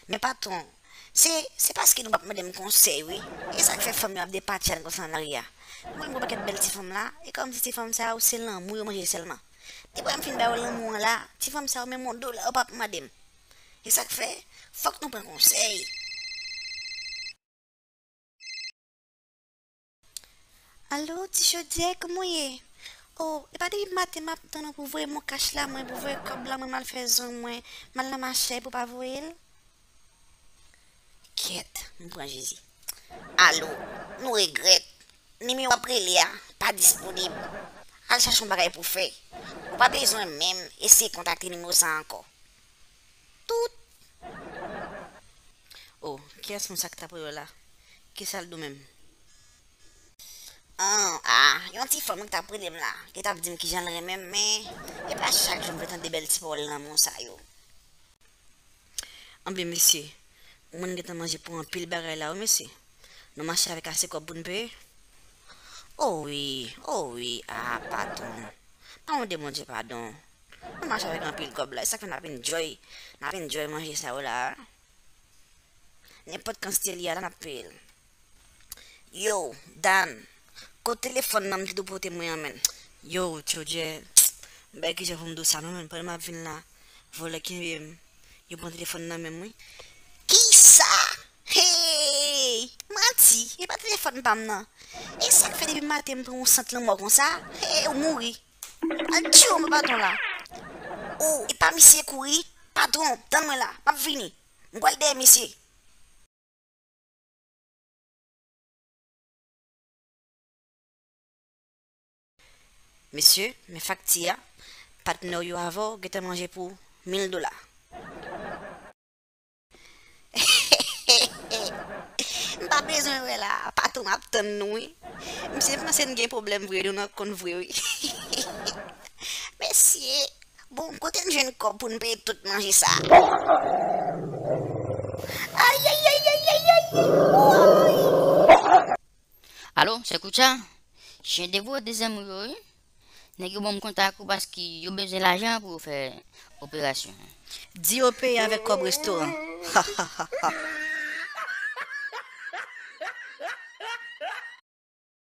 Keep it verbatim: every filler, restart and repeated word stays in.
Men patwon, se, se paske nou p ap mande m konsèy, wi. E sa k fè fanm yo ap depatche al konsa nan lari a. Mwen, m wè pakèt bèl ti fanm la, e kòmsi ti fanm sa yo se lanmou yo manje sèlman. Depi m fin ba yo lanmou an la, ti fanm sa yo menm yon dola yo p ap mande m. E sa k fè, fòk nou pran konsèy. Alo, ti chodyè, kòman w ye? O, e pa depi maten m ap tann ou pou voye m yon kach la, mwen, pou voye kòb la, mwen, m al fè zong mwen, m al nan mache pou w pa voye l? Kyèt, m pran Jezi. Alo, nou regrèt. Nimewo w ap rele a pa disponib. Al chache yon bagay pou w fè. Ou pa bezwen menm eseye kontakte nimewo sa a ankò. Tout. O, kiyès moun sa k t ap rele w la? Kisa l di w menm? An, a, yon ti fanm ki t ap rele m la, ki t ap di m kijan l renmen m, men e pa chak jou m vle tande bèl ti pawòl lanmou sa yo. Anben, mesye, mwen gentan manje pou anpil bagay la, wi, mesye. Nou mache avèk ase kòb pou n peye? O wi, o wi, a, patwon. Pa mande Bondye padon. Nou mache avèk anpil kòb la, e sa k fè n ap enjoy, n ap enjoy manje sa yo la. Nenpòt kantite li a la, n ap peye l. Yo, Dan, kote telefòn nan m te dwe pote mwen an, menn? Yo, Tjodjè, m pa kijan pou m di w sa non, menn, pandan m ap vin la, vòlè kenbe m, yo pran telefòn nan men m, wi. Kisa? Hey! Manti, e pa telefòn pa m nan. E sa k fè depi maten m pran yon sant lanmò konsa? Hey, ou mouri. Al tchou, m patwon la. O, e pa misye kouri? Patwon, tann mwen la, m ap vini. M pral dèyè misye. Mesye, men fakti a, patnè w yo avè w gentan manje pou mil dola. M pa bezwen wè la, patwon ap tann nou, wi. Misye panse n gen pwoblèm vre, nou nan konn vre, wi. Mesye, bon, kote n jwenn kòb pou n peye tout manje sa? Ay, ay, ay, ay, ay, ay, ay, woy. Alo, sè Koutcha? Chen devore de zanmi w yo, wi. Nèg yo ban m kontak ou paske yo bezwen lajan pou yo fè operasyon. Di yo peye avèk kòb restoran.